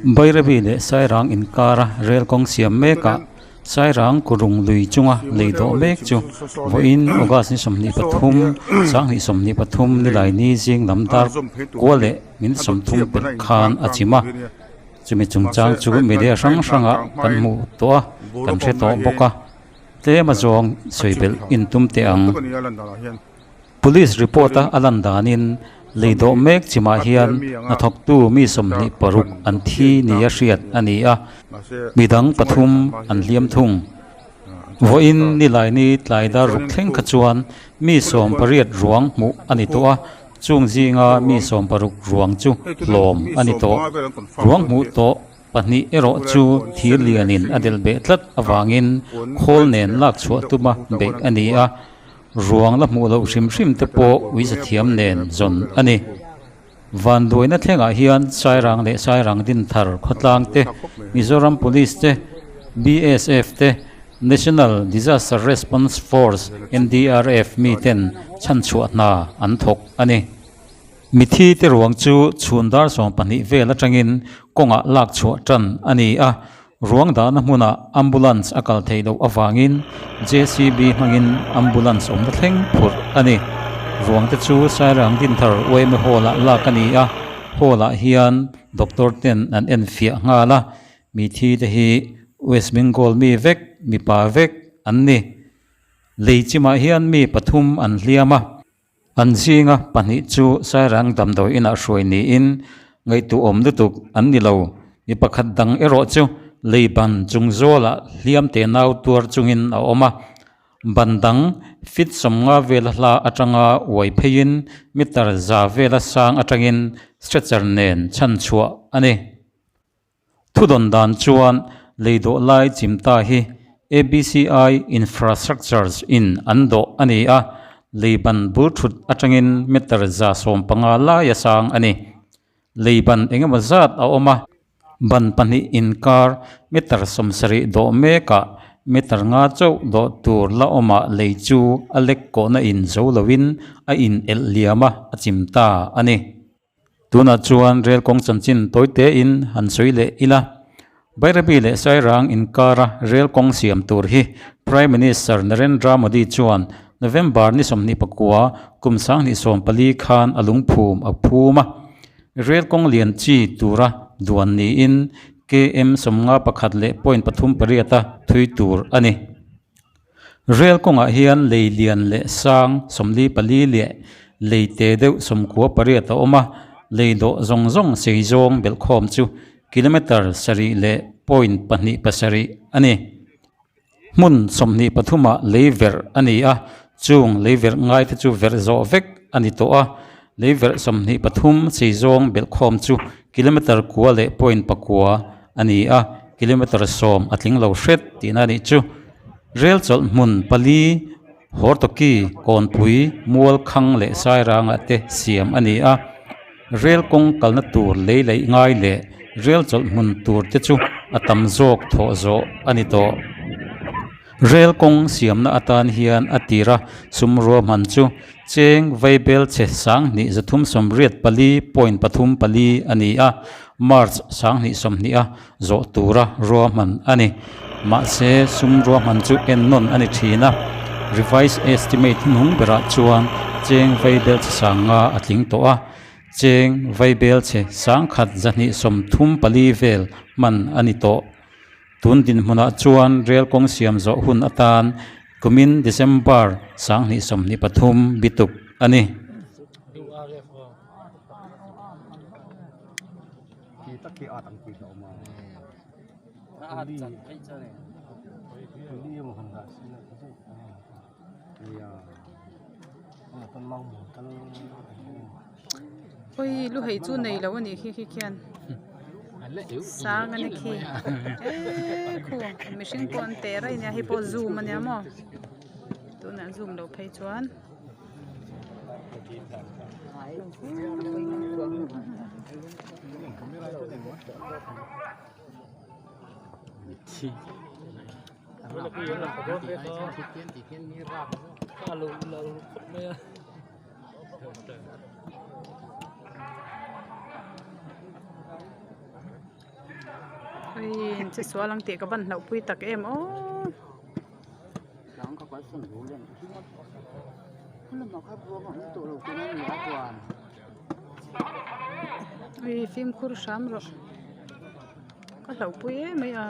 Bairabi leh Sairang inkara rel kawng siam mekah Sairang Kurung lui chunga lei dawh mek chu vawiin August ni 23, 2023 Nilaini zing lam dar kua leh min 30 pelh khan a chim a. Chumi chungchang chu media hrang hrangah kan hmuh tawh a, kan hre tawh bawk a. Tlem a zawng sawi belh intum teh ang. Police report a a lan danin lei dawh mek chimah hian hnathawktu mi 26 an thi nia hriat a ni a, midang pathum an hliam thung. Vawiin Nilaini tlai dar ruk thleng kha chuan mi 18 ruang hmuh a ni tawh a, chung zinga mi 16 ruang chu hlawm a ni tawh. Ruang hmuh tawh pahnih erawh chu thir lianin a delh beh tlat avangin khawl nen lak chhuah tuma beih a ni a. Ruang la hmuh loh hrim hrim te pawh uisa thiam nen zawn a ni. Vanduaina thlengah hian Sairang leh Sairang Dinthar khawtlang te, Mizoram Police te, BSF te, National Disaster Response Force, NDRF, mi ten chhanchhuah hna an thawk a ni. Mithi te ruang chu chhun dar 12 vel atangin kawngah lak chhuah tan a ni a. Ruang dahna hmunah ambulance a kal theih loh avangin JCB hmangin ambulance awmna thleng phurh a ni. Ruang te chu Sairang Dinthar Uaime Hall-ah lak a ni a, Hall-ah hian doctor ten an en fiah nghal a, mithi te hi West Bengal mi vek, mipa vek an ni. Lei chimah hian mi pathum an hliam a. An zinga pahnih chu Sairang damdawi inah hruai niin ngaihtuahawm lutuk an ni lo. Mi pakhat dang erawh chu lei ban chung zawlah hliam te nau tuar chungin a awm a. Ban dang feet 50 vela hla atanga uai pheiin meter 100 vela sang atangin stretcher nen chhan chhuah a ni. Thudawn dan chuan lei dawh lai chim ta hi ABCI Infrastructures in an dawh a ni a, lei ban bul thut atangin meter 150 laia sang a ni. Lei ban engemaw zat a awm a, ban pahnih inkar meter 70 dawh mekah meter 5 chauh dawh tur la awmah lei chu a lek kawhna in zo loin a in elh liam a, a chim ta a ni. Tunah chuan rel kawng chanchin tawi tein han sawi leh ila. Bairabi leh Sairang inkara rel kawng siam tur hi Prime Minister Narendra Modi chuan November ni 29 kum 2014 khan a lungphum a phum a. Rel kawng lian chi tura duan niin KM 51 leh point pathum pariata thui tur a ni. Rel kawngah hian lei lian leh sang 44 leh lei te deuh 98 a awm a, lei dawh zawng zawng sei zawng belhkhawm chu kilometre sarih leh point pahnih pasarih a ni. Hmun 23 ah lei verh a ni a, chung lei verh ngai te chu verh zawh vek a ni tawh a, lei verh 23 sei zawng belhkhawm chu kilometre kua leh point pakua a ni a, kilometre 10 a tling lo hret tihna a nih chu. Rel chawlh hmun pali Hortoki Kawnpui Mual Khang leh Sairangah te siam a ni a, rel kawng kalna tur lei laih ngai leh rel chawlh hmun tur te chu a tam zawk thawh zawh a ni tawh. Rel kawng siamna atan hian a tira sum ruahman chu cheng vaibel chhe 2384 point pathum pali a ni a, March 2020 a zawh tura ruahman a ni. Mahse, sum ruahman chu en nawn a ni thin a, revised estimate hnung berah chuan cheng vaibel chhe 500 a tling tawh a, cheng vaibel chhe 1,234 vel hman a ni tawh. Tun dinhmunah chuan rel kawng siam zawh hun atan kumin December 2023 bituk a ni. Oi lu hei chu nei lo a nih khi khi khian sang a ni khi eee khu mihring pawh an teh raih nia hei pawh zoom a nia maw tunah zoom loh phei chuan. Ui in che sual ang tih ka van hlauh pui tak em aw. Ui fimkhur hram rawh ka hlauh pui em mai a.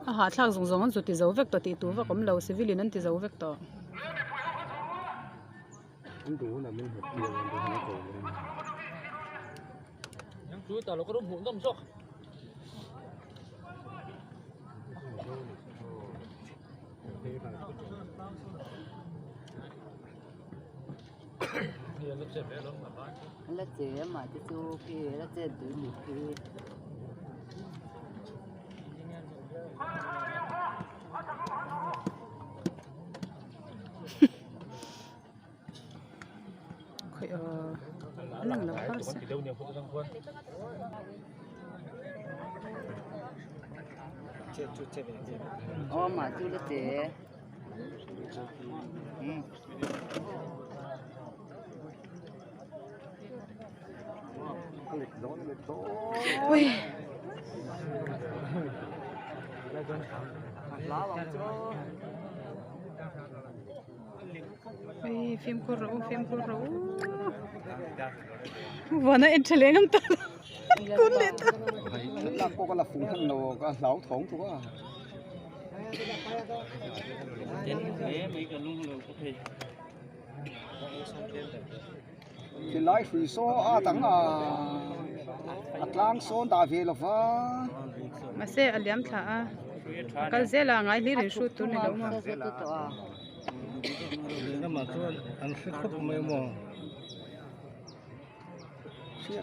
A hahthlak zawng zawng an zu ti zo vek tawh tih tur vak awm lo civil in an ti zo vek tawh. Khawi aw a lang lo har se. Ui. Ui fimkhur rawh u fimkhur rawh u vana en tha leh ngam ta lo kun leh ta. Tilai hrui saw a dang a a tlang sawn dah ve lova. Mahse a liam thla a a kal zel a a ngai hlir in hrut tur ni lo maw.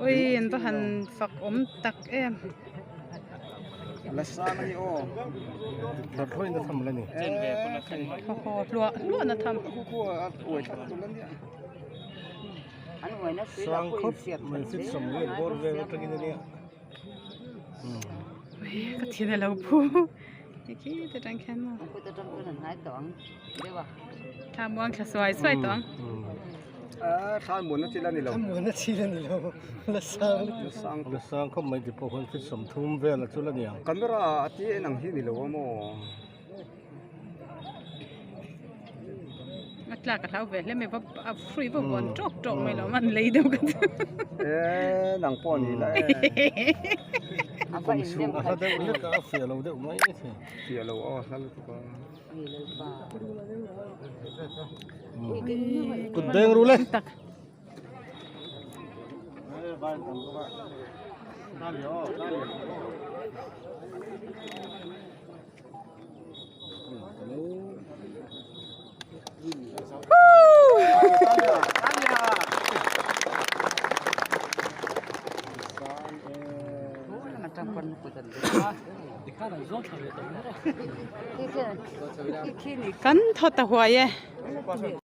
Ui an va han fak awm tak em. La sang a ni aw. Haw haw hluah hluah na tham. Ui ka thin a lo phu khi te tang khian maw. Thla muang thla suai suai tawh ang. A thla muan na chi la ni lo. Thla muan na chi la ni lo. La sang la sang la sang khawp mai ti pawh khawn feet 30 vel a chu la ni ang. Camera a ti en ang hi ni lo a maw. A tlak a hlau ve hle mai va a hrui va vuan tawk tawk mai lo man lei deuh ka chu. E nang pawh ni la e. A hla deuh hlek a a fiah lo deuh mai thei. Fiah lo aw hla lutuk a. Kut beng ru le. Kan thaw ta huai e.